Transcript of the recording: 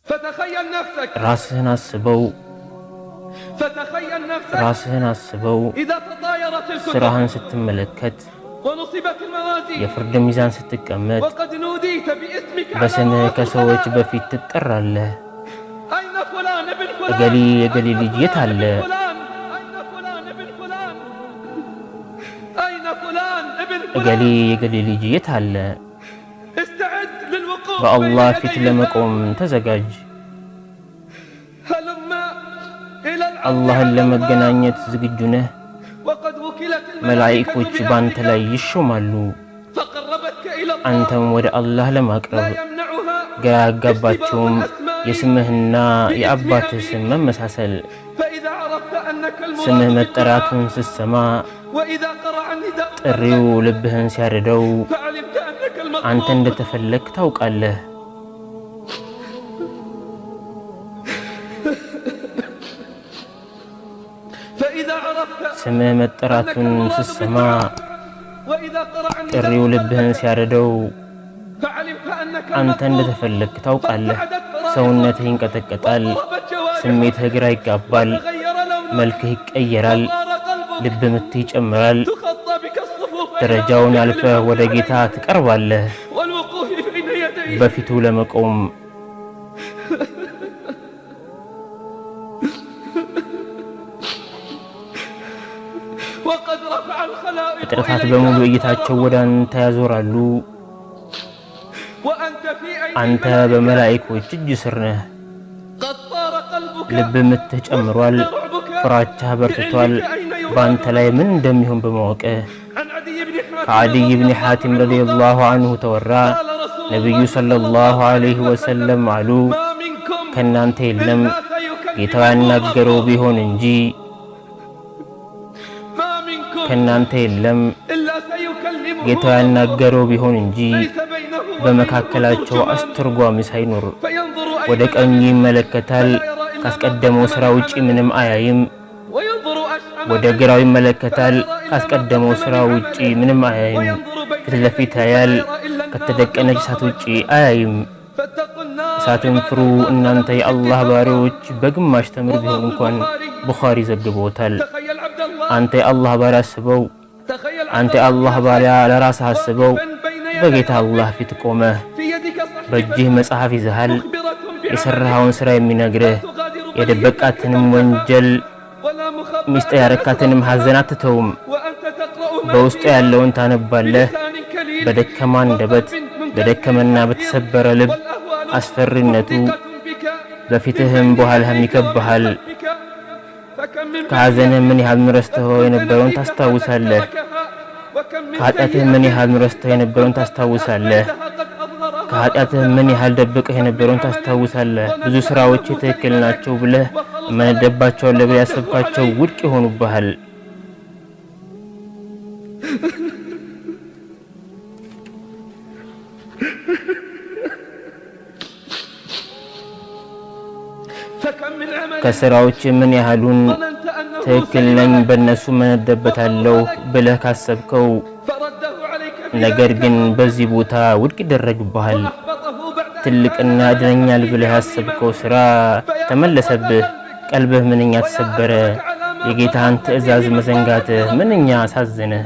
فتخيل نفسك ራስህን አስበው፣ فتخيل نفسك ራስህን አስበው። إذا تطايرت الكتب ስራህን ስትመለከት፣ ونصبت الموازين የፍርድ ሚዛን ስትቀመጥ፣ وقد نوديت باسمك على በስምህ رؤوس ከሰዎች الخلائق በፊት ትጠራለህ። أين فلان ابن እገሌ فلان የገሌ أين ልጅ የት فلان አለ? ابن فلان أين فلان ابن فلان أين فلان ابن እገሌ فلان የገሌ ልጅ የት አለ? استعد للوقوف بين በአላህ ፊት يدي الله ለመቆም ተዘጋጅ። هلم إلى العرض አላህን على الله ለመገናኘት ዝግጁ ነህ? وقد وكلت الملائكة መላኢኮች ባንተ بأمرك ላይ ይሾማሉ፣ فقربتك إلى الله አንተም ወደ አላህ لا ለማቅረብ يمنعها ግራ اشتباه ያጋባቸውም الأسماء የስምህና باسم የአባትህ أبيك ስም መመሳሰል። فإذا عرفت أنك ስምህ المراد بالدعاء መጠራቱን ስትሰማ وإذا قرع النداء ጥሪው قلبك ልብህን ሲያርደው فعلمت أنك አንተ المطلوب እንደተፈለግክ ታውቃለህ። فإذا عرفت ስምህ أنك መጠራቱን المراد ስትሰማ بالدعاء وإذا قرع النداء ጥሪው ልብህን قلبك ሲያርደው فعلمت أنك አንተ المطلوب እንደተፈለግክ ታውቃለህ። فارتعدت فرائصك ሰውነትህ ይንቀጠቀጣል፣ واضطربت جوارحك ስሜትህ ግራ ይጋባል፣ وتغير لونك መልክህ ይቀየራል፣ وطار قلبك ልብ ምትህ ይጨምራል። تخطى بك الصفوف إلى ደረጃውን ربك አልፈህ للعرض ወደ ጌታ عليه ትቀርባለህ፣ والوقوف بين يديه በፊቱ ለመቆም። وقد رفع الخلائق ፍጥረታት إليك በሙሉ እይታቸው أبصارهم ወደ አንተ ያዞራሉ። وأنت في أيدي አንተ الملائكة በመላኢኮች እጅ ስር ነህ። قد طار قلبك ልብ ምትህ ጨምሯል፣ واشتد رعبك ፍራቻህ በርትቷል። بعلمك أين በአንተ يهاب ላይ ምን እንደሚሆን በማወቅህ። عن عدي بن حاتم ከዓዲይ رضي ብን الله ሐቲም عنه قال ረዲየላሁ ዐንሁ ተወራ፣ قال رسول ነቢዩ الله صلى ሰለላሁ الله ዐለይሂ عليه وسلم ወሰለም አሉ፣ ما منكم ከእናንተ የለም إلا ጌታው سيكلمه ያናገረው ربه ቢሆን እንጂ፣ ما منكم ከእናንተ የለም إلا سيكلمه ጌታው ربه ያናገረው ቢሆን እንጂ፣ ليس بينه وبينه በመካከላቸው ترجمان አስተርጓሚ ሳይኖር። فينظر ወደ أيمن ቀኙ منه ይመለከታል፣ فلا يرى إلا ما ካስቀደመው قدم ሥራ من ውጪ عمله ምንም አያይም። وينظر أشأم ወደ منه ግራው ይመለከታል፣ فلا يرى إلا ما ካስቀደመው قدم ሥራ من ውጪ عمله ምንም አያይም። وينظر بين ፊት ለፊት يديه فلا ያያል፣ يرى إلا النار ከተደቀነች تلقاء እሳት ውጪ وجهه አያይም። فاتقوا النار እሳትን عباد ፍሩ الله እናንተ ولو بشق የአላህ تمرة ባሪያዎች፣ በግማሽ ተምር ቢሆን رواه እንኳን። البخاري ቡኻሪ ዘግቦታል። تخيل عبد الله አንተ የአላህ ባሪያ አስበው፣ تخيل عبد አንተ الله የአላህ ባሪያ نفسك ለራስህ አስበው። واقفا بين يدي በጌታ አላህ ربك ፊት ቆመህ في يدك በእጅህ صحيفة መጽሐፍ ይዘሃል፣ مخبرة بعملك የሠራኸውን ሥራ لا የሚነግርህ፣ تغادر بلية የደበቃትንም كتبتها ወንጀል ولا ሚስጥር مخبأة ያረካትንም أسررتها ሐዘን አትተውም። وأنت تقرأ ما በውስጡ فيها ያለውን ታነባለህ። بلسان كليل በደከማ አንደበት፣ وقلب منكسر በደከመና حزين በተሰበረ ልብ والأهوال አስፈሪነቱ محدقة بك من በፊትህም بين በኋላህም يديك ومن ይከብሃል። خلفك فكم من ከሐዘንህ بلية ምን ያህል قد ረስተኸው كنت የነበረውን نسيتها ታስታውሳለህ። ذكركها وكم من ከኃጢአትህ ምን سيئة ያህል ረስተኸው قد የነበረውን كنت ታስታውሳለህ። أخفيتها قد أظهرها ከኃጢአትህ ምን وأبداها ያህል ደብቀህ كم من የነበረውን عمل ታስታውሳለህ። ብዙ ظننت ሥራዎች أنه ትክክል سلم لك ናቸው ብለህ وخلص لك እመነደባቸዋለሁ ብለህ فردته ያሰብካቸው عليك ውድቅ ይሆኑብሃል። فكم من عمل ከሥራዎች ምን ያህሉን ظننت أنه ትክክል سلم ነኝ لك በእነሱ መነደበታለሁ وخلص لك ብለህ ካሰብከው፣ فرده عليك في ነገር ذلك ግን الموقف በዚህ ቦታ ውድቅ ይደረግብሃል። وأحبطه بعد أن كان ትልቅና أمامك ያድነኛል فيه ብለህ عظيما ያሰብከው ሥራ فيا ተመለሰብህ። حسرة قلبك ቀልብህ ምንኛ ويا ተሰበረ። أسفك على ما የጌታህን فرطت ትእዛዝ فيه من طاعة መዘንጋትህ ربك ምንኛ አሳዘነህ።